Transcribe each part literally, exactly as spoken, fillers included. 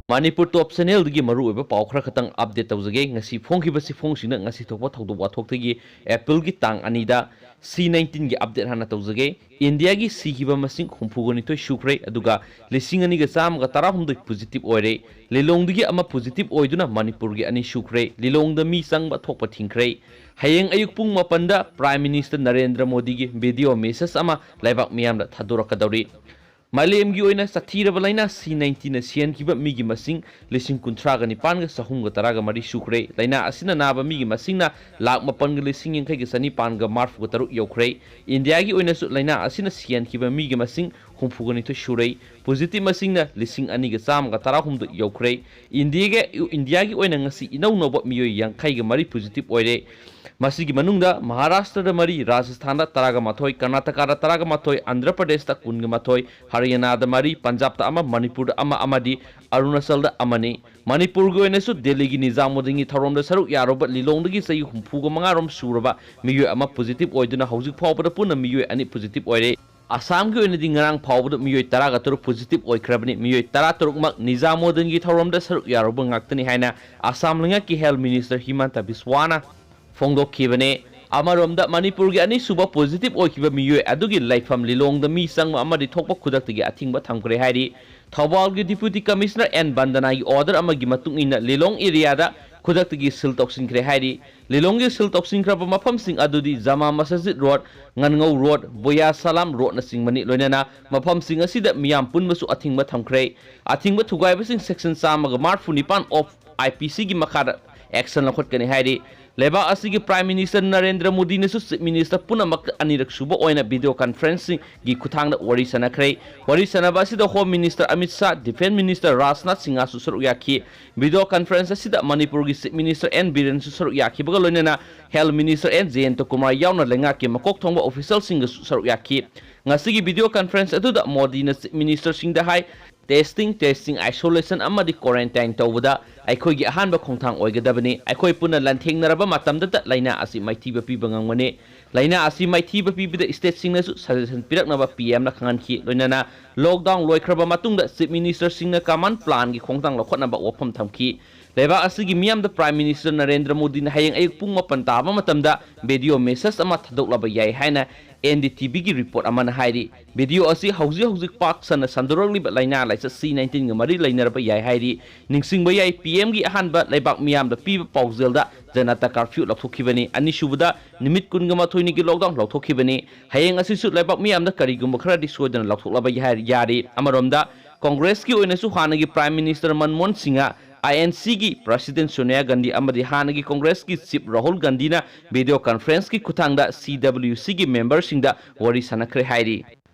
ꯃꯅꯤꯄꯨꯔ ꯇꯣꯞ ꯆꯦꯅꯦꯜꯗꯒꯤ ꯃꯔꯨꯑꯣꯏꯕ ꯄꯥꯎ ꯈꯔ ꯈꯛꯇꯪ ꯑꯞꯗꯦꯠ ꯇꯧꯖꯒꯦ꯫ ꯉꯁꯤ ꯐꯣꯡꯈꯤꯕ ꯆꯦꯐꯣꯡꯁꯤꯡꯅ ꯉꯁꯤ ꯊꯣꯛꯄ ꯊꯧꯗꯣꯛ ꯋꯥꯊꯣꯛꯇꯒꯤ ꯑꯦꯄ꯭ꯔꯤꯜꯒꯤ ꯇꯥꯡ ꯑꯅꯤꯗ ꯁꯤ ꯅꯥꯏꯟꯇꯤꯟꯒꯤ ꯑꯞꯗꯦꯠ ꯍꯥꯟꯅ ꯇꯧꯖꯒꯦ꯫ ꯏꯟꯗꯤꯌꯥꯒꯤ ꯁꯤꯈꯤꯕ ꯃꯁꯤꯡ ꯍꯨꯝꯐꯨꯒ ꯅꯤꯊꯣꯏ ꯁꯨꯈ꯭ꯔꯦ, ꯑꯗꯨꯒ ꯂꯤꯁꯤꯡ ꯑꯅꯤꯒ ꯆꯥꯝꯃꯒ ꯇꯔꯥꯍꯨꯝꯗꯣꯏ ꯄꯣꯖꯤꯇꯤꯚ ꯑꯣꯏꯔꯦ꯫ ꯂꯤꯂꯣꯡꯗꯒꯤ ꯑꯃ ꯄꯣꯖꯤꯇꯤꯚ ꯑꯣꯏꯗꯨꯅ ꯃꯅꯤꯄꯨꯔꯒꯤ ꯑꯅꯤ ꯁꯨꯈ꯭ꯔꯦ꯫ ꯂꯤꯂꯣꯡꯗ ꯃꯤ ꯆꯪꯕ ꯊꯣꯛꯄ ꯊꯤꯡꯈ꯭ꯔꯦ꯫ ꯍꯌꯦꯡ ꯑꯌꯨꯛ ꯄꯨꯡ ꯃꯥꯄꯟꯗ ꯄ꯭ꯔꯥꯏꯝ ꯃꯤꯅꯤꯁꯇꯔ ꯅꯔꯦꯟꯗ꯭ꯔ ꯃꯣꯗꯤꯒꯤ ꯚꯤꯗꯤꯑꯣ ꯃꯦꯁꯦꯖ ꯑꯃ ꯂꯩꯕꯥꯛ ꯃꯤꯌꯥꯝꯗ ꯊꯥꯗꯣꯔꯛꯀꯗꯧꯔꯤ꯫ ꯃꯥꯂꯦꯝꯒꯤ ꯑꯣꯏꯅ ꯆꯠꯊꯤꯔꯕ ꯂꯥꯏꯅꯥ ꯁꯤ ꯅꯥꯏꯟꯇꯤꯟꯅ ꯁꯤꯍꯟꯈꯤꯕ ꯃꯤꯒꯤ ꯃꯁꯤꯡ ꯂꯤꯁꯤꯡ ꯀꯨꯟꯊ꯭ꯔꯥꯒ ꯅꯤꯄꯥꯟꯒ ꯆꯍꯨꯝꯒ ꯇꯔꯥꯒ ꯃꯔꯤ ꯁꯨꯈ꯭ꯔꯦ꯫ ꯂꯥꯏꯅꯥ ꯑꯁꯤꯅ ꯅꯥꯕ ꯃꯤꯒꯤ ꯃꯁꯤꯡꯅ ꯂꯥꯈ ꯃꯥꯄꯟꯒ ꯂꯤꯁꯤꯡ ꯌꯥꯡꯈꯩꯒ ꯆꯅꯤꯄꯥꯟꯒ ꯃꯔꯤꯐꯨꯒ ꯇꯔꯨꯛ ꯌꯧꯈ꯭ꯔꯦ꯫ ꯏꯟꯗꯤꯌꯥꯒꯤ ꯑꯣꯏꯅꯁꯨ ꯂꯥꯏꯅꯥ ꯑꯁꯤꯅ ꯁꯤꯍꯟꯈꯤꯕ ꯃꯤꯒꯤ ꯃꯁꯤꯡ ꯍꯨꯝꯐꯨꯒ ꯅꯤꯊꯣꯏ ꯁꯨꯔꯦ꯫ ꯄꯣꯖꯤꯇꯤꯚ ꯃꯁꯤꯡꯅ ꯂꯤꯁꯤꯡ ꯑꯅꯤꯒ ꯆꯥꯝꯃꯒ ꯇꯔꯥꯍꯨꯝꯗꯣꯏ ꯌꯧꯈ꯭ꯔꯦ꯫ ꯏꯟꯗꯤꯌꯥꯒꯤ, ꯏꯟꯗꯤꯌꯥꯒꯤ ꯑꯣꯏꯅ ꯉꯁꯤ ꯏꯅꯧ ꯅꯧꯕ ꯃꯤꯑꯣꯏ ꯌꯥꯡꯈꯩꯒ ꯃꯔꯤ ꯄꯣꯖꯤꯇꯤꯚ ꯑꯣꯏꯔꯦ꯫ ꯃꯁꯤꯒꯤ ꯃꯅꯨꯡꯗ ꯃꯍꯥꯔꯥꯁꯇ꯭ꯔꯗ ꯃꯔꯤ, ꯔꯥꯖꯁꯊꯥꯟꯗ ꯇꯔꯥꯒ ꯃꯥꯊꯣꯏ, ꯀꯔꯅꯥꯇꯀꯥꯗ ꯇꯔꯥꯒ ꯃꯥꯊꯣꯏ, ꯑꯟꯙ꯭ꯔ ꯄ꯭ꯔꯗꯦꯁꯇ ꯀꯨꯟꯒ ꯃꯥꯊꯣꯏ, ꯍꯔꯤꯌꯥꯅꯥꯗ ꯃꯔꯤ, ꯄꯟꯖꯥꯕꯇ ꯑꯃ, ꯃꯅꯤꯄꯨꯔꯗ ꯑꯃ ꯑꯃꯗꯤ ꯑꯔꯨꯅꯥꯆꯜꯗ ꯑꯃꯅꯤ꯫ ꯃꯅꯤꯄꯨꯔꯒꯤ ꯑꯣꯏꯅꯁꯨ ꯗꯦꯜꯂꯤꯒꯤ ꯅꯤꯖꯥꯃꯨꯗꯗꯤꯟꯒꯤ ꯊꯧꯔꯝꯗ ꯁꯔꯨꯛ ꯌꯥꯔꯨꯕ ꯂꯤꯂꯣꯡꯗꯒꯤ ꯆꯍꯤ ꯍꯨꯝꯐꯨꯒ ꯃꯉꯥ ꯔꯣꯝ ꯁꯨꯔꯕ ꯃꯤꯑꯣꯏ ꯑꯃ ꯄꯣꯖꯤꯇꯤꯚ ꯑꯣꯏꯗꯨꯅ ꯍꯧꯖꯤꯛ ꯐꯥꯎꯕꯗ ꯄꯨꯟꯅ ꯃꯤꯑꯣꯏ ꯑꯅꯤ ꯄꯣꯖꯤꯇꯤꯚ ꯑꯣꯏꯔꯦ꯫ ꯑꯁꯥꯝꯒꯤ ꯑꯣꯏꯅꯗꯤ ꯉꯔꯥꯡ ꯐꯥꯎꯕꯗ ꯃꯤꯑꯣꯏ ꯇꯔꯥꯒ ꯇꯔꯨꯛ ꯄꯣꯖꯤꯇꯤꯚ ꯑꯣꯏꯈ꯭ꯔꯕꯅꯤ꯫ ꯃꯤꯑꯣꯏ ꯇꯔꯥ ꯇꯔꯨꯛꯃꯛ ꯅꯤꯖꯥꯃꯨꯗꯗꯤꯟꯒꯤ ꯊꯧꯔꯝꯗ ꯁꯔꯨꯛ ꯌꯥꯔꯨꯕ ꯉꯥꯛꯇꯅꯤ ꯍꯥꯏꯅ ꯑꯁꯥꯝ ꯂꯩꯉꯥꯛꯀꯤ ꯍꯦꯜꯊ ꯃꯤꯅꯤꯁꯇꯔ ꯍꯤꯃꯟꯇ ꯕꯤꯁ꯭ꯋꯥꯅ ꯐꯣꯡꯗꯣꯛꯈꯤꯕꯅꯤ꯫ ꯑꯃꯔꯣꯝꯗ ꯃꯅꯤꯄꯨꯔꯒꯤ ꯑꯅꯤꯁꯨꯕ ꯄꯣꯖꯤꯇꯤꯚ ꯑꯣꯏꯈꯤꯕ ꯃꯤꯑꯣꯏ ꯑꯗꯨꯒꯤ ꯂꯩꯐꯝ ꯂꯤꯂꯣꯡꯗ ꯃꯤ ꯆꯪꯕ ꯑꯃꯗꯤ ꯊꯣꯛꯄ ꯈꯨꯗꯛꯇꯒꯤ ꯑꯊꯤꯡꯕ ꯊꯝꯈ꯭ꯔꯦ ꯍꯥꯏꯔꯤ꯫ ꯊꯧꯕꯥꯜꯒꯤ ꯗꯤꯄ꯭ꯌꯨꯇꯤ ꯀꯃꯤꯁꯅꯔ ꯑꯦꯟ ꯕꯟꯗꯅꯥꯒꯤ ꯑꯣꯔꯗꯔ ꯑꯃꯒꯤ ꯃꯇꯨꯡ ꯏꯟꯅ ꯂꯤꯂꯣꯡ ꯑꯦꯔꯤꯌꯥꯗ ꯈꯨꯗꯛꯇꯒꯤ ꯁꯤꯜ ꯇꯧꯁꯤꯟꯈ꯭ꯔꯦ ꯍꯥꯏꯔꯤ꯫ ꯂꯤꯂꯣꯡꯒꯤ ꯁꯤꯜ ꯇꯧꯁꯤꯟꯈ꯭ꯔꯕ ꯃꯐꯝꯁꯤꯡ ꯑꯗꯨꯗꯤ ꯖꯃꯥ ꯃꯁꯖꯤꯗ ꯔꯣꯗ, ꯉꯟꯉꯧ ꯔꯣꯗ, ꯕꯣꯌꯥ ꯁꯂꯥꯝ ꯔꯣꯗꯅꯆꯤꯡꯕꯅꯤ꯫ ꯂꯣꯏꯅꯅ ꯃꯐꯝꯁꯤꯡ ꯑꯁꯤꯗ ꯃꯤꯌꯥꯝ ꯄꯨꯟꯕꯁꯨ ꯑꯊꯤꯡꯕ ꯊꯝꯈ꯭ꯔꯦ꯫ ꯑꯊꯤꯡꯕ ꯊꯨꯒꯥꯏꯕꯁꯤꯡ ꯁꯦꯛꯁꯟ ꯆꯥꯝꯃꯒ ꯃꯔꯤꯐꯨ ꯅꯤꯄꯥꯟ ꯑꯣꯐ ꯑꯥꯏ ꯄꯤ ꯁꯤꯒꯤ ꯃꯈꯥꯗ ꯑꯦꯛꯁꯟ ꯂꯧꯈꯠꯀꯅꯤ ꯍꯥꯏꯔꯤ꯫ ꯂꯩꯕꯥꯛ ꯑꯁꯤꯒꯤ ꯄ꯭ꯔꯥꯏꯝ ꯃꯤꯅꯤꯁꯇꯔ ꯅꯔꯦꯟꯗ꯭ꯔ ꯃꯣꯗꯤꯅꯁꯨ ꯆꯤꯐ ꯃꯤꯅꯤꯁꯇꯔ ꯄꯨꯝꯅꯃꯛꯇ ꯑꯅꯤꯔꯛ ꯁꯨꯕ ꯑꯣꯏꯅ ꯚꯤꯗꯤꯑꯣ ꯀꯟꯐꯔꯦꯟꯁꯤꯡꯒꯤ ꯈꯨꯠꯊꯥꯡꯗ ꯋꯥꯔꯤ ꯁꯥꯟꯅꯈ꯭ꯔꯦ꯫ ꯋꯥꯔꯤ ꯁꯥꯟꯅꯕ ꯑꯁꯤꯗ home minister Amit Shah, defence minister Rajnath ꯁꯤꯡꯍꯁꯨ ꯁꯔꯨꯛ ꯌꯥꯈꯤ꯫ ꯚꯤꯗꯤꯑꯣ ꯀꯟꯐꯔꯦꯟꯁ ꯑꯁꯤꯗ ꯃꯅꯤꯄꯨꯔꯒꯤ ꯆꯤꯐ ꯃꯤꯅꯤꯁꯇꯔ ꯑꯦꯟ ꯕꯤꯔꯦꯟꯁꯨ ꯁꯔꯨꯛ ꯌꯥꯈꯤꯕꯒ ꯂꯣꯏꯅꯅ ꯍꯦꯜꯊ ꯃꯤꯅꯤꯁꯇꯔ ꯑꯦꯟ ꯖꯌꯟꯇ ꯀꯨꯃꯥꯔ ꯌꯥꯎꯅ ꯂꯩꯉꯥꯛꯀꯤ ꯃꯀꯣꯛ ꯊꯣꯡꯕ ꯑꯣꯐꯤꯁꯤꯌꯦꯜꯁꯤꯡꯒꯁꯨ ꯁꯔꯨꯛ ꯌꯥꯈꯤ꯫ ꯉꯁꯤꯒꯤ ꯚꯤꯗꯤꯑꯣ ꯀꯟꯐꯔꯦꯟꯁ ꯑꯗꯨꯗ ꯃꯣꯗꯤꯅ ꯆꯤꯐ ꯃꯤꯅꯤꯁꯇꯔꯁꯤꯡꯗ ꯍꯥꯏ, ꯇꯦꯁꯇꯤꯡ, ꯇꯦꯁꯇꯤꯡ, ꯑꯥꯏꯁꯣꯂꯦꯁꯟ ꯑꯃꯗꯤ ꯀ꯭ꯋꯥꯔꯦꯟꯇꯥꯏꯟ ꯇꯧꯕꯗ ꯑꯩꯈꯣꯏꯒꯤ ꯑꯍꯥꯟꯕ ꯈꯣꯡꯊꯥꯡ ꯑꯣꯏꯒꯗꯕꯅꯤ꯫ ꯑꯩꯈꯣꯏ ꯄꯨꯟꯅ ꯂꯥꯟꯊꯦꯡꯅꯔꯕ ꯃꯇꯝꯗꯇ ꯂꯥꯏꯅꯥ ꯑꯁꯤ ꯃꯥꯏꯊꯤꯕ ꯄꯤꯕ ꯉꯝꯒꯅꯤ꯫ ꯂꯥꯏꯅꯥ ꯑꯁꯤ ꯃꯥꯏꯊꯤꯕ ꯄꯤꯕꯗ stateꯁꯤꯡꯅꯁꯨ suggestion ꯄꯤꯔꯛꯅꯕ P Mꯅ ꯈꯪꯍꯟꯈꯤ꯫ ꯂꯣꯏꯅꯅ lockdown ꯂꯣꯏꯈ꯭ꯔꯕ ꯃꯇꯨꯡꯗ Chief Ministerꯁꯤꯡꯅ common planꯒꯤ ꯈꯣꯡꯊꯥꯡ ꯂꯧꯈꯠꯅꯕ ꯋꯥꯐꯝ ꯊꯝꯈꯤ꯫ ꯂꯩꯕꯥꯛ ꯑꯁꯤꯒꯤ ꯃꯤꯌꯥꯝꯗ Prime Minister ꯅꯔꯦꯟꯗ꯭ꯔ ꯃꯣꯗꯤꯅ ꯍꯌꯦꯡ ꯑꯌꯨꯛ ꯄꯨꯡ ꯃꯥꯄꯟ ꯇꯥꯕ ꯃꯇꯝꯗ video message ꯑꯃ ꯊꯥꯗꯣꯛꯂꯕ ꯌꯥꯏ ꯍꯥꯏꯅ N D T Vꯒꯤ report ꯑꯃꯅ ꯍꯥꯏꯔꯤ꯫ Video ꯑꯁꯤ ꯍꯧꯖꯤꯛ ꯍꯧꯖꯤꯛ ꯄꯥꯛ ꯁꯟꯅ ꯁꯟꯗꯣꯔꯛꯂꯤꯕ ꯂꯥꯏꯅꯥ ꯂꯥꯏꯆꯠ C nineteenꯒ ꯃꯔꯤ ꯂꯩꯅꯔꯕ ꯌꯥꯏ ꯍꯥꯏꯔꯤ꯫ ꯅꯤꯡꯁꯤꯡꯕ ꯌꯥꯏ, P Mꯒꯤ ꯑꯍꯥꯟꯕ ꯂꯩꯕꯥꯛ ꯃꯤꯌꯥꯝꯗ ꯄꯤꯕ ꯄꯥꯎꯖꯦꯜꯗ Janata Curfew ꯂꯧꯊꯣꯛꯈꯤꯕꯅꯤ꯫ ꯑꯅꯤꯁꯨꯕꯗ ꯅꯨꯃꯤꯠ ꯀꯨꯟꯒ ꯃꯥꯊꯣꯏꯅꯤꯒꯤ lockdown ꯂꯧꯊꯣꯛꯈꯤꯕꯅꯤ꯫ ꯍꯌꯦꯡ ꯑꯁꯤꯁꯨ ꯂꯩꯕꯥꯛ ꯃꯤꯌꯥꯝꯗ ꯀꯔꯤꯒꯨꯝꯕ ꯈꯔꯗꯤ ꯁꯣꯏꯗꯅ ꯂꯧꯊꯣꯛꯂꯕ ꯌꯥ-, ꯌꯥꯔꯤ꯫ ꯑꯃꯔꯣꯝꯗ Congressꯀꯤ ꯑꯣꯏꯅꯁꯨ ꯍꯥꯟꯅꯒꯤ Prime Minister Manmohan Singh, INCꯒꯤ President Sonia Gandhi ꯑꯃꯗꯤ ꯍꯥꯟꯅꯒꯤ Congressꯀꯤ Chief ꯔꯥꯍꯨꯜ ꯒꯥꯟꯙꯤꯅ video conferenceꯀꯤ ꯈꯨꯠꯊꯥꯡꯗ CWCꯒꯤ memberꯁꯤꯡꯗ ꯋꯥꯔꯤ ꯁꯥꯟꯅꯈ꯭ꯔꯦ ꯍꯥꯏꯔꯤ꯫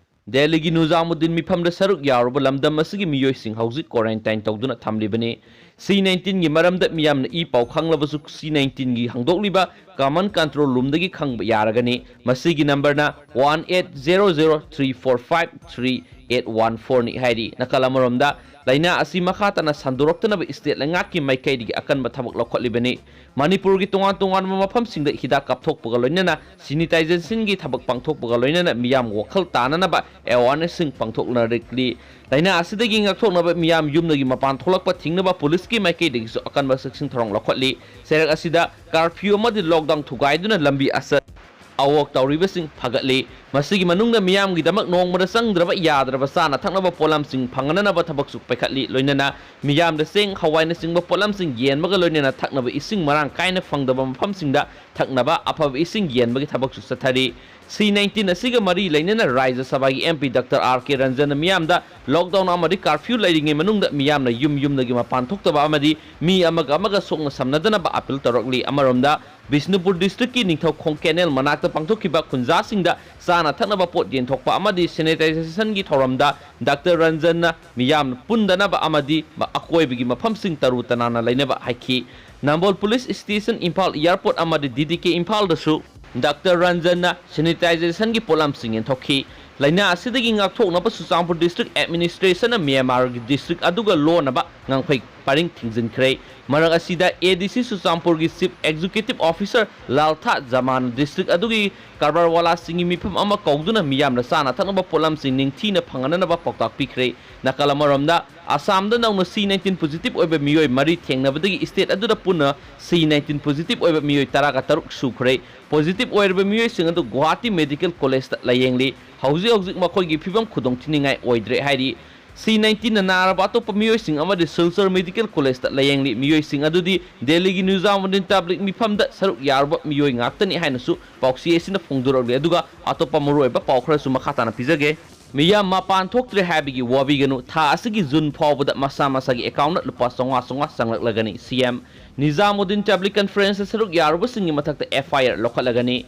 ꯗꯦꯜꯂꯤꯒꯤ ꯅꯨꯖꯥꯃꯨꯗꯤꯟ ꯃꯤꯐꯝꯗ ꯁꯔꯨꯛ ꯌꯥꯔꯨꯕ ꯂꯝꯗꯝ ꯑꯁꯤꯒꯤ ꯃꯤꯑꯣꯏꯁꯤꯡ ꯍꯧꯖꯤꯛ quarantine ꯇꯧꯗꯨꯅ ꯊꯝꯂꯤꯕꯅꯤ꯫ C nineteenꯒꯤ ꯃꯔꯝꯗ ꯃꯤꯌꯥꯝꯅ ꯏ ꯄꯥꯎ ꯈꯪꯂꯕꯁꯨ C nineteenꯒꯤ ꯍꯥꯡꯗꯣꯛꯂꯤꯕ common control roomꯗꯒꯤ ꯈꯪꯕ ꯌꯥꯔꯒꯅꯤ꯫ ꯃꯁꯤꯒꯤ numberꯅ one eight zero zero three four five three eight one fourꯅꯤ ꯍꯥꯏꯔꯤ꯫ ꯅꯥꯀꯜ ꯑꯃꯔꯣꯝꯗ ꯂꯥꯏꯅꯥ ꯑꯁꯤ ꯃꯈꯥ ꯇꯥꯅ ꯁꯟꯗꯣꯔꯛꯇꯅꯕ state ꯂꯩꯉꯥꯛꯀꯤ ꯃꯥꯏꯀꯩꯗꯒꯤ ꯑꯀꯟꯕ ꯊꯕꯛ ꯂꯧꯈꯠꯂꯤꯕꯅꯤ꯫ ꯃꯅꯤꯄꯨꯔꯒꯤ ꯇꯣꯉꯥꯟ ꯇꯣꯉꯥꯟꯕ ꯃꯐꯝꯁꯤꯡꯗ ꯍꯤꯗꯥꯛ ꯀꯥꯞꯊꯣꯛꯄꯒ ꯂꯣꯏꯅꯅ sanitisation ꯒꯤ ꯊꯕꯛ ꯄꯥꯡꯊꯣꯛꯄꯒ ꯂꯣꯏꯅꯅ ꯃꯤꯌꯥꯝ ꯋꯥꯈꯜ ꯇꯥꯅꯅꯕ awareness ꯁꯤꯡ ꯄꯥꯡꯊꯣꯛꯅꯔꯛꯂꯤ꯫ ꯂꯥꯏꯅꯥ ꯑꯁꯤꯗꯒꯤ ꯉꯥꯛꯊꯣꯛꯅꯕ ꯃꯤꯌꯥꯝ ꯌꯨꯝꯗꯒꯤ ꯃꯄꯥꯟ ꯊꯣꯛꯂꯛꯄ ꯊꯤꯡꯅꯕ ꯄꯨꯂꯤꯁꯀꯤ ꯃꯥꯏꯀꯩꯗꯒꯤꯁꯨ ꯑꯀꯟꯕ ꯆꯦꯛꯁꯤꯟ ꯊꯧꯔꯥꯡ ꯂꯧꯈꯠꯂꯤ꯫ ꯆꯩꯔꯛ ꯑꯁꯤꯗ curfew ꯑꯃꯗꯤ lockdown ꯊꯨꯒꯥꯏꯗꯨꯅ ꯂꯝꯕꯤ ꯑꯆꯠ ꯑꯋꯣꯛ ꯇꯧꯔꯤꯕꯁꯤꯡ ꯐꯒꯠꯂꯤ꯫ ꯃꯁꯤꯒꯤ ꯃꯅꯨꯡꯗ ꯃꯤꯌꯥꯝꯒꯤꯗꯃꯛ ꯅꯣꯡꯃꯗ ꯆꯪꯗ꯭ꯔꯕ ꯌꯥꯗ꯭ꯔꯕ ꯆꯥꯅ ꯊꯛꯅꯕ ꯄꯣꯠꯂꯝꯁꯤꯡ ꯐꯪꯍꯟꯅꯅꯕ ꯊꯕꯛꯁꯨ ꯄꯥꯏꯈꯠꯂꯤ꯫ ꯂꯣꯏꯅꯅ ꯃꯤꯌꯥꯝꯗ ꯆꯦꯡ, ꯍꯋꯥꯏꯅꯆꯤꯡꯕ ꯄꯣꯠꯂꯝꯁꯤꯡ ꯌꯦꯟꯕꯒ ꯂꯣꯏꯅꯅ ꯊꯛꯅꯕ ꯏꯁꯤꯡ ꯃꯔꯥꯡ ꯀꯥꯏꯅ ꯐꯪꯗꯕ ꯃꯐꯝꯁꯤꯡꯗ ꯊꯛꯅꯕ ꯑꯐꯕ ꯏꯁꯤꯡ ꯌꯦꯟꯕꯒꯤ ꯊꯕꯛꯁꯨ ꯆꯠꯊꯔꯤ꯫ C nineteen ꯑꯁꯤꯒ ꯃꯔꯤ ꯂꯩꯅꯅ ꯔꯥꯖ꯭ꯌ ꯁꯚꯥꯒꯤ MP Doctor R K ꯔꯟꯖꯟꯅ ꯃꯤꯌꯥꯝꯗ lockdown ꯑꯃꯗꯤ curfew ꯂꯩꯔꯤꯉꯩ ꯃꯅꯨꯡꯗ ꯃꯤꯌꯥꯝꯅ ꯌꯨꯝ ꯌꯨꯝꯗꯒꯤ ꯃꯄꯥꯟ ꯊꯣꯛꯇꯕ ꯑꯃꯗꯤ ꯃꯤ ꯑꯃꯒ ꯑꯃꯒ ꯁꯣꯛꯅ ꯁꯝꯅꯗꯅꯕ appeal ꯇꯧꯔꯛꯂꯤ꯫ ꯑꯃꯔꯣꯝꯗ ꯕꯤꯁꯅꯨꯄꯨꯔ district ꯀꯤ ꯅꯤꯡꯊꯧꯈꯣꯡ canal ꯃꯅꯥꯛꯇ ꯄꯥꯡꯊꯣꯛꯈꯤꯕ ꯈꯨꯟꯖꯥꯁꯤꯡꯗ ꯆꯥꯅ ꯊꯛꯅꯕ ꯄꯣꯠ ꯌꯦꯟꯊꯣꯛꯄ ꯑꯃꯗꯤ sanitisation ꯒꯤ ꯊꯧꯔꯝꯗ Doctor ꯔꯟꯖꯟꯅ ꯃꯤꯌꯥꯝ ꯄꯨꯟꯗꯅꯕ ꯑꯃꯗꯤ ꯃ-, ꯑꯀꯣꯏꯕꯒꯤ ꯃꯐꯝꯁꯤꯡ ꯇꯔꯨ ꯇꯅꯥꯟꯅ ꯂꯩꯅꯕ ꯍꯥꯏꯈꯤ꯫ ꯅꯝꯕꯣꯜ Police Station, ꯏꯝꯐꯥꯜ Airport ꯑꯃꯗꯤ D D K ꯏꯝꯐꯥꯜꯗꯁꯨ Doctor ꯔꯟꯖꯟꯅ sanitisation ꯒꯤ ꯄꯣꯠꯂꯝꯁꯤꯡ ꯌꯦꯟꯊꯣꯛꯈꯤ꯫ ꯂꯥꯏꯅꯥ ꯑꯁꯤꯗꯒꯤ ꯉꯥꯛꯊꯣꯛꯅꯕ ꯆꯨꯔꯆꯥꯟꯄꯨꯔ ꯗꯤꯁꯇ꯭ꯔꯤꯛ ꯑꯦꯗꯃꯤꯅꯤꯁꯇ꯭ꯔꯦꯁꯟꯅ ꯃ꯭ꯌꯥꯟꯃꯥꯔꯒꯤ ꯗꯤꯁꯇ꯭ꯔꯤꯛ ꯑꯗꯨꯒ ꯂꯣꯟꯅꯕ ꯉꯥꯡꯐꯩ ꯄꯔꯤꯡ ꯊꯤꯡꯖꯤꯟꯈ꯭ꯔꯦ꯫ ꯃꯔꯛ ꯑꯁꯤꯗ ꯑꯦ ꯗꯤ ꯁꯤ ꯆꯨꯔꯆꯥꯟꯄꯨꯔꯒꯤ ꯆꯤꯐ ꯑꯦꯛꯖꯤꯀ꯭ꯌꯨꯇꯤꯚ ꯑꯣꯐꯤꯁꯥꯔ ꯂꯥꯜꯊꯥ ꯖꯃꯥꯟ ꯗꯤꯁꯇ꯭ꯔꯤꯛ ꯑꯗꯨꯒꯤ ꯀꯔꯕꯥꯔꯋꯥꯂꯥꯁꯤꯡꯒꯤ ꯃꯤꯐꯝ ꯑꯃ ꯀꯧꯗꯨꯅ ꯃꯤꯌꯥꯝꯅ ꯆꯥꯅ ꯊꯛꯅꯕ ꯄꯣꯠꯂꯝꯁꯤꯡ ꯅꯤꯡꯊꯤꯅ ꯐꯪꯍꯟꯅꯅꯕ ꯄꯥꯎꯇꯥꯛ ꯄꯤꯈ꯭ꯔꯦ꯫ ꯅꯥꯀꯜ ꯑꯃꯔꯣꯝꯗ, ꯑꯁꯥꯝꯗ ꯅꯧꯅ ꯁꯤ ꯅꯥꯏꯟꯇꯤꯟ ꯄꯣꯖꯤꯇꯤꯚ ꯑꯣꯏꯕ ꯃꯤꯑꯣꯏ ꯃꯔꯤ ꯊꯦꯡꯅꯕꯗꯒꯤ ꯁ꯭ꯇꯦꯠ ꯑꯗꯨꯗ ꯄꯨꯟꯅ ꯁꯤ ꯅꯥꯏꯟꯇꯤꯟ ꯄꯣꯖꯤꯇꯤꯚ ꯑꯣꯏꯕ ꯃꯤꯑꯣꯏ ꯇꯔꯥꯒ ꯇꯔꯨꯛ ꯁꯨꯈ꯭ꯔꯦ꯫ ꯄꯣꯖꯤꯇꯤꯚ ꯑꯣꯏꯔꯕ ꯃꯤꯑꯣꯏꯁꯤꯡ ꯑꯗꯨ ꯒꯨꯋꯥꯍꯥꯇꯤ ꯃꯦꯗꯤꯀꯦꯜ ꯀꯣꯂꯦꯖꯇ ꯂꯥꯌꯦꯡꯂꯤ꯫ ꯍꯧꯖꯤꯛ ꯍꯧꯖꯤꯛ ꯃꯈꯣꯏꯒꯤ ꯐꯤꯕꯝ ꯈꯨꯗꯣꯡꯊꯤꯅꯤꯡꯉꯥꯏ ꯑꯣꯏꯗ꯭ꯔꯦ ꯍꯥꯏꯔꯤ꯫ ꯁꯤ ꯅꯥꯏꯟꯇꯤꯟꯅ ꯅꯥꯔꯕ ꯑꯇꯣꯞꯄ ꯃꯤꯑꯣꯏꯁꯤꯡ ꯑꯃꯗꯤ ꯁꯤꯜꯆꯔ ꯃꯦꯗꯤꯀꯦꯜ ꯀꯣꯂꯦꯖꯇ ꯂꯥꯌꯦꯡꯂꯤ꯫ ꯃꯤꯑꯣꯏꯁꯤꯡ ꯑꯗꯨꯗꯤ ꯗꯦꯜꯂꯤꯒꯤ ꯅꯤꯖꯥꯃꯨꯗꯗꯤꯟ ꯇꯕ꯭ꯂꯤꯛ ꯃꯤꯐꯝꯗ ꯁꯔꯨꯛ ꯌꯥꯔꯨꯕ ꯃꯤꯑꯣꯏ ꯉꯥꯛꯇꯅꯤ ꯍꯥꯏꯅꯁꯨ ꯄꯥꯎꯆꯦ ꯑꯁꯤꯅ ꯐꯣꯡꯗꯣꯔꯛꯂꯤ꯫ ꯑꯗꯨꯒ ꯑꯇꯣꯞꯄ ꯃꯔꯨꯑꯣꯏꯕ ꯄꯥꯎ ꯈꯔꯁꯨ ꯃꯈꯥ ꯇꯥꯅ ꯄꯤꯖꯒꯦ꯫ ꯃꯤꯌꯥꯝ ꯃꯄꯥꯟ ꯊꯣꯛꯇ꯭ꯔꯦ ꯍꯥꯏꯕꯒꯤ ꯋꯥꯕꯤꯒꯅꯨ꯫ ꯊꯥ ꯑꯁꯤꯒꯤ ꯖꯨꯟ ꯐꯥꯎꯕꯗ ꯃꯁꯥ ꯃꯁꯥꯒꯤ ꯑꯦꯀꯥꯎꯟꯗ ꯂꯨꯄꯥ ꯆꯥꯝꯃꯉꯥ ꯆꯥꯝꯃꯉꯥ ꯆꯪꯂꯛꯂꯒꯅꯤ꯫ ꯁꯤ ꯑꯦꯝ ꯅꯤꯖꯥꯃꯨꯗꯗꯤꯟ ꯇꯕ꯭ꯂꯤꯛ ꯀꯟꯐꯔꯦꯟꯁꯇ ꯁꯔꯨꯛ ꯌꯥꯔꯨꯕꯁꯤꯡꯒꯤ ꯃꯊꯛꯇ ꯑꯦꯐ ꯑꯥꯏ ꯑꯥꯔ ꯂꯧꯈꯠꯂꯒꯅꯤ꯫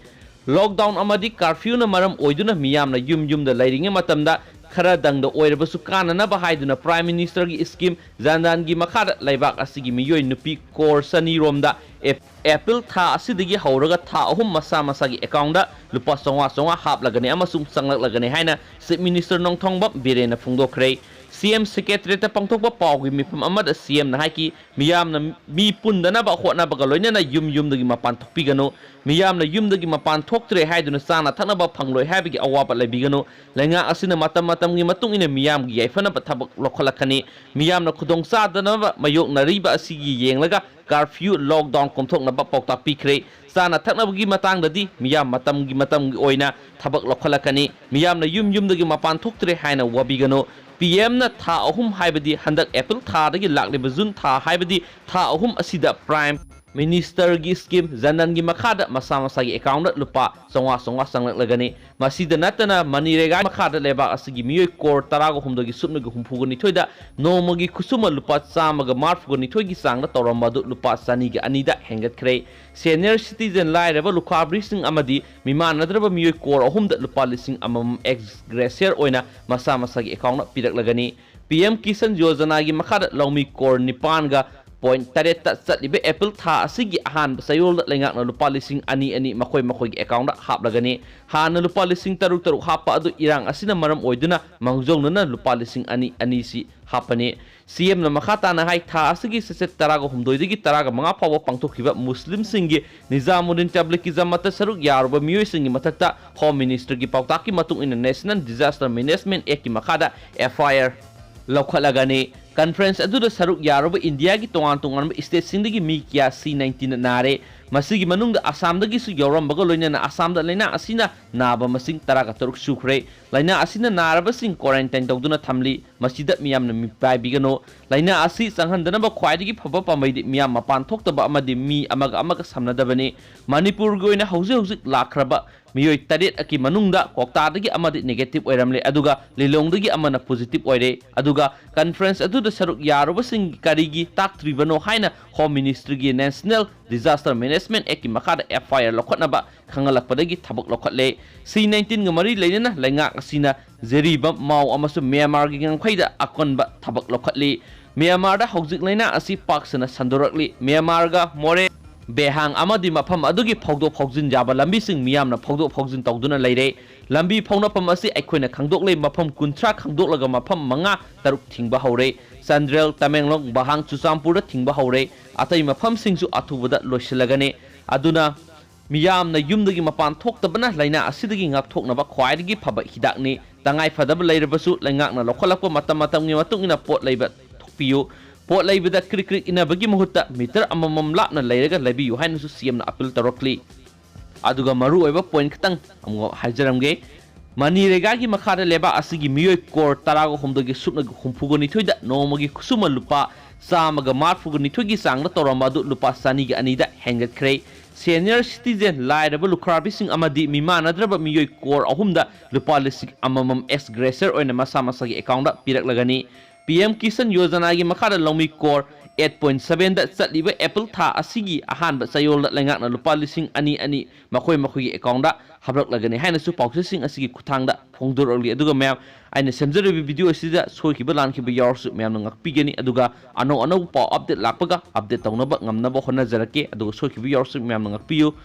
ꯂꯣꯛꯗꯥꯎꯟ ꯑꯃꯗꯤ ꯀꯥꯔꯐ꯭ꯌꯨꯅ ꯃꯔꯝ ꯑꯣꯏꯗꯨꯅ ꯃꯤꯌꯥꯝꯅ ꯌꯨꯝ ꯌꯨꯝꯗ ꯂꯩꯔꯤꯉꯩ ꯃꯇꯝꯗ ꯈꯔꯗꯪꯗ ꯑꯣꯏꯔꯕꯁꯨ ꯀꯥꯟꯅꯅꯕ ꯍꯥꯏꯗꯨꯅ ꯄ꯭ꯔꯥꯏꯝ ꯃꯤꯅꯤꯁꯇꯔꯒꯤ ꯁ꯭ꯀꯤꯝ ꯖꯟ ꯙꯟꯒꯤ ꯃꯈꯥꯗ ꯂꯩꯕꯥꯛ ꯑꯁꯤꯒꯤ ꯃꯤꯑꯣꯏ ꯅꯨꯄꯤ ꯀꯣꯔ ꯆꯅꯤ ꯔꯣꯝꯗ ꯑꯦꯞ-, ꯑꯦꯄ꯭ꯔꯤꯜ ꯊꯥ ꯑꯁꯤꯗꯒꯤ ꯍꯧꯔꯒ ꯊꯥ ꯑꯍꯨꯝ ꯃꯁꯥ ꯃꯁꯥꯒꯤ ꯑꯦꯀꯥꯎꯟꯗ ꯂꯨꯄꯥ ꯆꯥꯝꯃꯉꯥ ꯆꯥꯝꯃꯉꯥ ꯍꯥꯞꯂꯒꯅꯤ ꯑꯃꯁꯨꯡ ꯆꯪꯂꯛꯂꯒꯅꯤ ꯍꯥꯏꯅ ꯆꯤꯐ ꯃꯤꯅꯤꯁꯇꯔ ꯅꯣꯡꯊꯣꯡꯕꯝ ꯕꯤꯔꯦꯟꯅ ꯐꯣꯡꯗꯣꯛꯈ꯭ꯔꯦ꯫ ꯁꯤ ꯑꯦꯝ ꯁꯦꯀ꯭ꯔꯦꯇꯔꯤꯌꯦꯠꯇ ꯄꯥꯡꯊꯣꯛꯄ ꯄꯥꯎꯒꯤ ꯃꯤꯐꯝ ꯑꯃꯗ ꯁꯤ ꯑꯦꯝꯅ ꯍꯥꯏꯈꯤ, ꯃꯤꯌꯥꯝꯅ ꯃꯤ ꯄꯨꯟꯗꯅꯕ ꯍꯣꯠꯅꯕꯒ ꯂꯣꯏꯅꯅ ꯌꯨꯝ ꯌꯨꯝꯗꯒꯤ ꯃꯄꯥꯟ ꯊꯣꯛꯄꯤꯒꯅꯨ꯫ ꯃꯤꯌꯥꯝꯅ ꯌꯨꯝꯗꯒꯤ ꯃꯄꯥꯟ ꯊꯣꯛꯇ꯭ꯔꯦ ꯍꯥꯏꯗꯨꯅ ꯆꯥꯅ ꯊꯛꯅꯕ ꯐꯪꯂꯣꯏ ꯍꯥꯏꯕꯒꯤ ꯑꯋꯥꯕ ꯂꯩꯕꯤꯒꯅꯨ꯫ ꯂꯩꯉꯥꯛ ꯑꯁꯤꯅ ꯃꯇꯝ ꯃꯇꯝꯒꯤ ꯃꯇꯨꯡ ꯏꯟꯅ ꯃꯤꯌꯥꯝꯒꯤ ꯌꯥꯏꯐꯅꯕ ꯊꯕꯛ ꯂꯧꯈꯠꯂꯛꯀꯅꯤ꯫ ꯃꯤꯌꯥꯝꯅ ꯈꯨꯗꯣꯡ ꯆꯥꯗꯅꯕ ꯃꯥꯌꯣꯛꯅꯔꯤꯕ ꯑꯁꯤꯒꯤ ꯌꯦꯡꯂꯒ ꯀꯥꯔꯐ꯭ꯌꯨ, ꯂꯣꯛꯗꯥꯎꯟ ꯀꯣꯝꯊꯣꯛꯅꯕ ꯄꯥꯎꯇꯥꯛ ꯄꯤꯈ꯭ꯔꯦ꯫ ꯆꯥꯅ ꯊꯛꯅꯕꯒꯤ ꯃꯇꯥꯡꯗꯗꯤ ꯃꯤꯌꯥꯝ ꯃꯇꯝꯒꯤ ꯃꯇꯝꯒꯤ ꯑꯣꯏꯅ ꯊꯕꯛ ꯂꯧꯈꯠꯂꯛꯀꯅꯤ꯫ ꯃꯤꯌꯥꯝꯅ ꯌꯨꯝ ꯌꯨꯝꯗꯒꯤ ꯃꯄꯥꯟ ꯊꯣꯛꯇ꯭ꯔꯦ ꯍꯥꯏꯅ ꯋꯥꯕꯤꯒꯅꯨ꯫ ꯄꯤ ꯑꯦꯝꯅ ꯊꯥ ꯑꯍꯨꯝ, ꯍꯥꯏꯕꯗꯤ ꯍꯟꯗꯛ ꯑꯦꯄ꯭ꯔꯤꯜ ꯊꯥꯗꯒꯤ ꯂꯥꯛꯂꯤꯕ ꯖꯨꯟ ꯊꯥ, ꯍꯥꯏꯕꯗꯤ ꯊꯥ ꯑꯍꯨꯝ ꯑꯁꯤꯗ ꯄ꯭ꯔꯥꯏꯝ ꯃꯤꯅꯤꯁꯇꯔꯒꯤ ꯁ꯭ꯀꯤꯝ ꯖꯟ ꯙꯟꯒꯤ ꯃꯈꯥꯗ ꯃꯁꯥ ꯃꯁꯥꯒꯤ ꯑꯦꯀꯥꯎꯟꯗ ꯂꯨꯄꯥ ꯆꯥꯝꯃꯉꯥ ꯆꯥꯝꯃꯉꯥ ꯆꯪꯂꯛꯂꯒꯅꯤ꯫ ꯃꯁꯤꯗ ꯅꯠꯇꯅ ꯃꯅꯤꯔꯦꯒꯥ ꯃꯈꯥꯗ ꯂꯩꯕꯥꯛ ꯑꯁꯤꯒꯤ ꯃꯤꯑꯣꯏ ꯀꯣꯔ ꯇꯔꯥꯒ ꯍꯨꯝꯗꯣꯏꯒꯤ ꯁꯨꯞꯅꯒꯤ ꯍꯨꯝꯐꯨꯒ ꯅꯤꯊꯣꯏꯗ ꯅꯣꯡꯃꯒꯤ ꯈꯨꯠꯁꯨꯃꯟ ꯂꯨꯄꯥ ꯆꯥꯝꯃꯒ ꯃꯔꯤꯐꯨꯒ ꯅꯤꯊꯣꯏꯒꯤ ꯆꯥꯡꯗ ꯇꯧꯔꯝꯕ ꯑꯗꯨ ꯂꯨꯄꯥ ꯆꯅꯤꯒ ꯑꯅꯤꯗ ꯍꯦꯟꯒꯠꯈ꯭ꯔꯦ꯫ ꯁꯦꯅꯤꯌꯔ ꯁꯤꯇꯤꯖꯦꯟ, ꯂꯥꯏꯔꯕ ꯂꯨꯈ꯭ꯔꯥꯕꯤꯁꯤꯡ ꯑꯃꯗꯤ ꯃꯤꯃꯥꯟꯅꯗ꯭ꯔꯕ ꯃꯤꯑꯣꯏ ꯀꯣꯔ ꯑꯍꯨꯝꯗ ꯂꯨꯄꯥ ꯂꯤꯁꯤꯡ ꯑꯃꯃꯝ ꯑꯦꯛꯁ ꯒ꯭ꯔꯦꯁꯤꯌꯔ ꯑꯣꯏꯅ ꯃꯁꯥ ꯃꯁꯥꯒꯤ ꯑꯦꯀꯥꯎꯟꯗ ꯄꯤꯔꯛꯂꯒꯅꯤ꯫ ꯄꯤ ꯑꯦꯝ ꯀꯤꯁꯟ ꯌꯣꯖꯅꯥꯒꯤ ꯃꯈꯥꯗ ꯂꯧꯃꯤ ꯀꯣꯔ ꯅꯤꯄꯥꯟꯒ ꯄꯣꯏꯟꯠ ꯇꯔꯦꯠꯇ ꯆꯠꯂꯤꯕ ꯑꯦꯄ꯭ꯔꯤꯜ ꯊꯥ ꯑꯁꯤꯒꯤ ꯑꯍꯥꯟꯕ ꯆꯌꯣꯜꯗ ꯂꯩꯉꯥꯛꯅ ꯂꯨꯄꯥ ꯂꯤꯁꯤꯡ ꯑꯅꯤ ꯑꯅꯤ ꯃꯈꯣꯏ ꯃꯈꯣꯏꯒꯤ ꯑꯦꯀꯥꯎꯟꯗ ꯍꯥꯞꯂꯒꯅꯤ꯫ ꯍꯥꯟꯅ ꯂꯨꯄꯥ ꯂꯤꯁꯤꯡ ꯇꯔꯨꯛ ꯇꯔꯨꯛ ꯍꯥꯞꯄ ꯑꯗꯨ ꯏꯔꯥꯡ ꯑꯁꯤꯅ ꯃꯔꯝ ꯑꯣꯏꯗꯨꯅ ꯃꯥꯡꯖꯧꯅꯅ ꯂꯨꯄꯥ ꯂꯤꯁꯤꯡ ꯑꯅꯤ ꯑꯅꯤꯁꯤ ꯍꯥꯞꯄꯅꯤ꯫ ꯁꯤꯑꯦꯝꯅ ꯃꯈꯥ ꯇꯥꯅ ꯍꯥꯏ, ꯊꯥ ꯑꯁꯤꯒꯤ ꯁꯦꯁꯟ ꯇꯔꯥꯒ ꯍꯨꯝꯗꯣꯏꯗꯒꯤ ꯇꯔꯥꯒ ꯃꯉꯥ ꯐꯥꯎꯕ ꯄꯥꯡꯊꯣꯛꯈꯤꯕ ꯃꯨꯁꯂꯤꯝꯁꯤꯡꯒꯤ ꯅꯤꯖꯥꯃꯨꯗꯗꯤꯟ ꯇꯕ꯭ꯂꯤꯒꯤ ꯖꯃꯥꯠꯇ ꯁꯔꯨꯛ ꯌꯥꯔꯨꯕ ꯃꯤꯑꯣꯏꯁꯤꯡꯒꯤ ꯃꯊꯛꯇ ꯍꯣꯝ ꯃꯤꯅꯤꯁꯇ꯭ꯔꯤꯒꯤ ꯄꯥꯎꯇꯥꯛꯀꯤ ꯃꯇꯨꯡ ꯏꯟꯅ ꯅꯦꯁꯅꯦꯜ ꯗꯤꯖꯥꯁꯇꯔ ꯃꯦꯅꯦꯖꯃꯦꯟꯠ ꯑꯦꯛꯀꯤ ꯃꯈꯥꯗ ꯑꯦꯐ ꯑꯥꯏ ꯑꯥꯔ ꯂꯧꯈꯠꯂꯒꯅꯤ꯫ ꯀꯟꯐꯔꯦꯟꯁ ꯑꯗꯨꯗ ꯁꯔꯨꯛ ꯌꯥꯔꯨꯕ ꯏꯟꯗꯤꯌꯥꯒꯤ ꯇꯣꯉꯥꯟ ꯇꯣꯉꯥꯟꯕ ꯁ꯭ꯇꯦꯠꯁꯤꯡꯗꯒꯤ ꯃꯤ ꯀꯌꯥ ꯁꯤ ꯅꯥꯏꯟꯇꯤꯟꯅ ꯅꯥꯔꯦ꯫ ꯃꯁꯤꯒꯤ ꯃꯅꯨꯡꯗ ꯑꯁꯥꯝꯗꯒꯤꯁꯨ ꯌꯥꯎꯔꯝꯕꯒ ꯂꯣꯏꯅꯅ ꯑꯁꯥꯝꯗ ꯂꯥꯏꯅꯥ ꯑꯁꯤꯅ ꯅꯥꯕ ꯃꯁꯤꯡ ꯇꯔꯥꯒ ꯇꯔꯨꯛ ꯁꯨꯈ꯭ꯔꯦ꯫ ꯂꯥꯏꯅꯥ ꯑꯁꯤꯅ ꯅꯥꯔꯕꯁꯤꯡ ꯀ꯭ꯋꯥꯔꯦꯟꯇꯥꯏꯟ ꯇꯧꯗꯨꯅ ꯊꯝꯂꯤ꯫ ꯃꯁꯤꯗ ꯃꯤꯌꯥꯝꯅ ꯃꯤꯄꯥꯏꯕꯤꯒꯅꯨ꯫ ꯂꯥꯏꯅꯥ ꯑꯁꯤ ꯆꯪꯍꯟꯗꯅꯕ ꯈ꯭ꯋꯥꯏꯗꯒꯤ ꯐꯕ ꯄꯥꯝꯕꯩꯗꯤ ꯃꯤꯌꯥꯝ ꯃꯄꯥꯟ ꯊꯣꯛꯇꯕ ꯑꯃꯗꯤ ꯃꯤ ꯑꯃꯒ ꯑꯃꯒ ꯁꯝꯅꯗꯕꯅꯤ꯫ ꯃꯅꯤꯄꯨꯔꯒꯤ ꯑꯣꯏꯅ ꯍꯧꯖꯤꯛ ꯍꯧꯖꯤꯛ ꯂꯥꯛꯈ꯭ꯔꯕ ꯃꯤꯑꯣꯏ ꯇꯔꯦꯠꯀꯤ ꯃꯅꯨꯡꯗ ꯀ꯭ꯋꯥꯛꯇꯥꯗꯒꯤ ꯑꯃꯗꯤ ꯅꯦꯒꯦꯇꯤꯚ ꯑꯣꯏꯔꯝꯂꯦ, ꯑꯗꯨꯒ ꯂꯤꯂꯣꯡꯗꯒꯤ ꯑꯃꯅ ꯄꯣꯖꯤꯇꯤꯚ ꯑꯣꯏꯔꯦ꯫ ꯑꯗꯨꯒ ꯀꯟꯐꯔꯦꯟꯁ ꯑꯗꯨꯗ ꯁꯔꯨꯛ ꯌꯥꯔꯨꯕꯁꯤꯡ ꯀꯔꯤꯒꯤ ꯇꯥꯛꯇ꯭ꯔꯤꯕꯅꯣ ꯍꯥꯏꯅ ꯍꯣꯝ ꯃꯤꯅꯤꯁꯇ꯭ꯔꯤꯒꯤ ꯅꯦꯁꯅꯦꯜ ꯗꯤꯖꯥꯁꯇꯔ ꯃꯦꯅꯦꯖꯃꯦꯟꯠ ꯑꯦꯛꯀꯤ ꯃꯈꯥꯗ ꯑꯦꯐ ꯑꯥꯏ ꯑꯥꯔ ꯂꯧꯈꯠꯅꯕ ꯈꯪꯍꯜꯂꯛꯄꯗꯒꯤ ꯊꯕꯛ ꯂꯧꯈꯠꯂꯦ꯫ ꯁꯤ ꯅꯥꯏꯟꯇꯤꯟꯒ ꯃꯔꯤ ꯂꯩꯅꯅ ꯂꯩꯉꯥꯛ ꯑꯁꯤꯅ ꯖꯤꯔꯤꯕꯥꯝ, ꯃꯥꯎ ꯑꯃꯁꯨꯡ ꯃ꯭ꯌꯥꯟꯃꯥꯔꯒꯤ ꯉꯝꯈꯩꯗ ꯑꯀꯟꯕ ꯊꯕꯛ ꯂꯧꯈꯠꯂꯤ꯫ ꯃ꯭ꯌꯥꯟꯃꯥꯔꯗ ꯍꯧꯖꯤꯛ ꯂꯥꯏꯅꯥ ꯑꯁꯤ ꯄꯥꯛ ꯁꯟꯅ ꯁꯟꯗꯣꯔꯛꯂꯤ꯫ ꯃ꯭ꯌꯥꯟꯃꯥꯔꯒ ꯃꯣꯔꯦ, ꯕꯦꯍꯥꯡ ꯑꯃꯗꯤ ꯃꯐꯝ ꯑꯗꯨꯒꯤ ꯐꯥꯎꯗꯣꯛ ꯐꯥꯎꯖꯤꯟ ꯌꯥꯕ ꯂꯝꯕꯤꯁꯤꯡ ꯃꯤꯌꯥꯝꯅ ꯐꯥꯎꯗꯣꯛ ꯐꯥꯎꯖꯤꯟ ꯇꯧꯗꯨꯅ ꯂꯩꯔꯦ꯫ ꯂꯝꯕꯤ ꯐꯥꯎꯅꯐꯝ ꯑꯁꯤ ꯑꯩꯈꯣꯏꯅ ꯈꯪꯗꯣꯛꯂꯦ꯫ ꯃꯐꯝ ꯀꯨꯟꯊ꯭ꯔꯥ ꯈꯪꯗꯣꯛꯂꯒ ꯃꯐꯝ ꯃꯉꯥ ꯇꯔꯨꯛ ꯊꯤꯡꯕ ꯍꯧꯔꯦ꯫ ꯆꯥꯟꯗꯦꯜ, ꯇꯃꯦꯡꯂꯣꯡ, ꯕꯥꯍꯥꯡ, ꯆꯨꯔꯆꯥꯟꯄꯨꯔꯗ ꯊꯤꯡꯕ ꯍꯧꯔꯦ꯫ ꯑꯇꯩ ꯃꯐꯝꯁꯤꯡꯁꯨ ꯑꯊꯨꯕꯗ ꯂꯣꯏꯁꯤꯜꯂꯒꯅꯤ꯫ ꯑꯗꯨꯅ ꯃꯤꯌꯥꯝꯅ ꯌꯨꯝꯗꯒꯤ ꯃꯄꯥꯟ ꯊꯣꯛꯇꯕꯅ ꯂꯥꯏꯅꯥ ꯑꯁꯤꯗꯒꯤ ꯉꯥꯛꯊꯣꯛꯅꯕ ꯈ꯭ꯋꯥꯏꯗꯒꯤ ꯐꯕ ꯍꯤꯗꯥꯛꯅꯤ꯫ ꯇꯉꯥꯏ ꯐꯗꯕ ꯂꯩꯔꯕꯁꯨ ꯂꯩꯉꯥꯛꯅ ꯂꯧꯈꯠꯂꯛꯄ ꯃꯇꯝ ꯃꯇꯝꯒꯤ ꯃꯇꯨꯡ ꯏꯟꯅ ꯄꯣꯠ ꯂꯩꯕ ꯊꯣꯛꯄꯤꯌꯨ꯫ ꯄꯣꯠ ꯂꯩꯕꯗ ꯀ꯭ꯔꯤꯛ ꯀ꯭ꯔꯤꯛ ꯏꯟꯅꯕꯒꯤ ꯃꯍꯨꯠꯇ ꯃꯤꯇꯔ ꯑꯃꯃꯝ ꯂꯥꯞꯅ ꯂꯩꯔꯒ ꯂꯩꯕꯤꯌꯨ ꯍꯥꯏꯅꯁꯨ ꯁꯤꯑꯦꯝꯅ ꯑꯄꯤꯜ ꯇꯧꯔꯛꯂꯤ꯫ ꯑꯗꯨꯒ ꯃꯔꯨꯑꯣꯏꯕ ꯄꯣꯏꯟꯠ ꯈꯛꯇꯪ ꯑꯃꯨꯛ ꯍꯥꯏꯖꯔꯝꯒꯦ꯫ ꯃꯅꯤꯔꯦꯒꯥꯒꯤ ꯃꯈꯥꯗ ꯂꯩꯕꯥꯛ ꯑꯁꯤꯒꯤ ꯃꯤꯑꯣꯏ ꯀ꯭ꯔꯣꯔ ꯇꯔꯥꯒ ꯍꯨꯝꯗꯣꯏꯒꯤ ꯁꯨꯞꯅꯒ ꯍꯨꯝꯐꯨꯒ ꯅꯤꯊꯣꯏꯗ ꯅꯣꯡꯃꯒꯤ ꯈꯨꯠꯁꯨꯃꯟ ꯂꯨꯄꯥ ꯆꯥꯝꯃꯒ ꯃꯔꯤꯐꯨꯒ ꯅꯤꯊꯣꯏꯒꯤ ꯆꯥꯡꯗ ꯇꯧꯔꯝꯕ ꯑꯗꯨ ꯂꯨꯄꯥ ꯆꯅꯤꯒ ꯑꯅꯤꯗ ꯍꯦꯟꯒꯠꯈ꯭ꯔꯦ꯫ ꯁꯦꯅꯤꯌꯔ ꯁꯤꯇꯤꯖꯦꯟ, ꯂꯥꯏꯔꯕ ꯂꯨꯈ꯭ꯔꯥꯕꯤꯁꯤꯡ ꯑꯃꯗꯤ ꯃꯤꯃꯥꯟꯅꯗ꯭ꯔꯕ ꯃꯤꯑꯣꯏ ꯀ꯭ꯔꯣꯔ ꯑꯍꯨꯝꯗ ꯂꯨꯄꯥ ꯂꯤꯁꯤꯡ ꯑꯃꯃꯝ ꯑꯦꯛꯁ ꯒ꯭ꯔꯦꯁꯔ ꯑꯣꯏꯅ ꯃꯁꯥ ꯃꯁꯥꯒꯤ ꯑꯦꯀꯥꯎꯟꯗ ꯄꯤꯔꯛꯂꯒꯅꯤ꯫ ꯄꯤ ꯑꯦꯝ ꯀꯤꯁꯟ ꯌꯣꯖꯅꯥꯒꯤ ꯃꯈꯥꯗ ꯂꯧꯃꯤ ꯀ꯭ꯔꯣꯔ ꯑꯩꯠ ꯄꯣꯏꯟ ꯁꯕꯦꯟꯗ ꯆꯠꯂꯤꯕ ꯑꯦꯄꯜ ꯊꯥ ꯑꯁꯤꯒꯤ ꯑꯍꯥꯟꯕ ꯆꯌꯣꯜꯗ ꯂꯩꯉꯥꯛꯅ ꯂꯨꯄꯥ ꯂꯤꯁꯤꯡ ꯑꯅꯤ ꯑꯅꯤ ꯃꯈꯣꯏ ꯃꯈꯣꯏꯒꯤ ꯑꯦꯀꯥꯎꯟꯗ ꯍꯥꯞꯂꯛꯂꯒꯅꯤ ꯍꯥꯏꯅꯁꯨ ꯄꯥꯎꯆꯦꯁꯤꯡ ꯑꯁꯤꯒꯤ ꯈꯨꯠꯊꯥꯡꯗ ꯐꯣꯡꯗꯣꯔꯛꯂꯤ꯫ ꯑꯗꯨꯒ ꯃꯌꯥꯝ, ꯑꯩꯅ ꯁꯦꯝꯖꯔꯤꯕ ꯚꯤꯗꯤꯑꯣ ꯑꯁꯤꯗ ꯁꯣꯏꯈꯤꯕ ꯂꯥꯟꯈꯤꯕ ꯌꯥꯎꯔꯁꯨ ꯃꯌꯥꯝꯅ ꯉꯥꯛꯄꯤꯒꯅꯤ꯫ ꯑꯗꯨꯒ ꯑꯅꯧ ꯑꯅꯧꯕ ꯄꯥꯎ ꯑꯞꯗꯦꯠ ꯂꯥꯛꯄꯒ ꯑꯞꯗꯦꯠ ꯇꯧꯅꯕ ꯉꯝꯅꯕ ꯍꯣꯠꯅꯖꯔꯛꯀꯦ꯫ ꯑꯗꯨꯒ ꯁꯣꯏꯈꯤꯕ ꯌꯥꯎꯔꯁꯨ ꯃꯌꯥꯝꯅ ꯉꯥꯛꯄꯤꯌꯨ꯫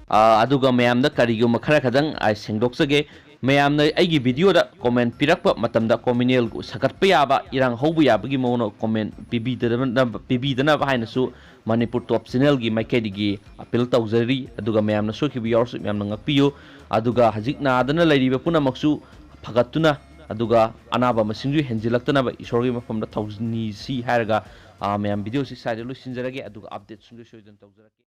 ꯑ, ꯑꯗꯨꯒ ꯃꯌꯥꯝꯗ ꯀꯔꯤꯒꯨꯝꯕ ꯈꯔ ꯈꯛꯇꯪ ꯑꯩ ꯁꯦꯡꯗꯣꯛꯆꯒꯦ꯫ ꯃꯌꯥꯝꯅ ꯑꯩꯒꯤ ꯚꯤꯗꯤꯑꯣꯗ ꯀꯣꯃꯦꯟ ꯄꯤꯔꯛꯄ ꯃꯇꯝꯗ ꯀꯣꯃꯤꯅꯦꯜ ꯁꯥꯒꯠꯄ ꯌꯥꯕ, ꯏꯔꯥꯡ ꯍꯧꯕ ꯌꯥꯕꯒꯤ ꯃꯑꯣꯡꯗ ꯀꯣꯃꯦꯟ ꯄꯤꯕꯤꯗꯅꯕ, ꯄꯤꯕꯤꯗꯅꯕ ꯍꯥꯏꯅꯁꯨ ꯃꯅꯤꯄꯨꯔ ꯇꯣꯞ ꯆꯦꯅꯦꯜꯒꯤ ꯃꯥꯏꯀꯩꯗꯒꯤ ꯑꯄꯤꯜ ꯇꯧꯖꯔꯤ꯫ ꯑꯗꯨꯒ ꯃꯌꯥꯝꯅ ꯁꯣꯏꯈꯤꯕ ꯌꯥꯎꯔꯁꯨ ꯃꯌꯥꯝꯅ ꯉꯥꯛꯄꯤꯌꯨ꯫ ꯑꯗꯨꯒ ꯍꯧꯖꯤꯛ ꯅꯥꯗꯅ ꯂꯩꯔꯤꯕ ꯄꯨꯝꯅꯃꯛꯁꯨ ꯐꯒꯠꯇꯨꯅ, ꯑꯗꯨꯒ ꯑꯅꯥꯕ ꯃꯁꯤꯡꯁꯨ ꯍꯦꯟꯖꯤꯜꯂꯛꯇꯅꯕ ꯏꯁꯣꯔꯒꯤ ꯃꯐꯝꯗ ꯊꯧꯅꯤꯁꯤ ꯍꯥꯏꯔꯒ, ꯑ, ꯃꯌꯥꯝ ꯚꯤꯗꯤꯑꯣꯁꯤ ꯁ꯭ꯋꯥꯏꯗ ꯂꯣꯏꯁꯤꯟꯖꯔꯒꯦ꯫ ꯑꯗꯨꯒ ꯑꯞꯗꯦꯠꯁꯤꯡꯗꯨ ꯁꯣꯏꯗꯅ ꯇꯧꯖꯔꯛꯀꯦ꯫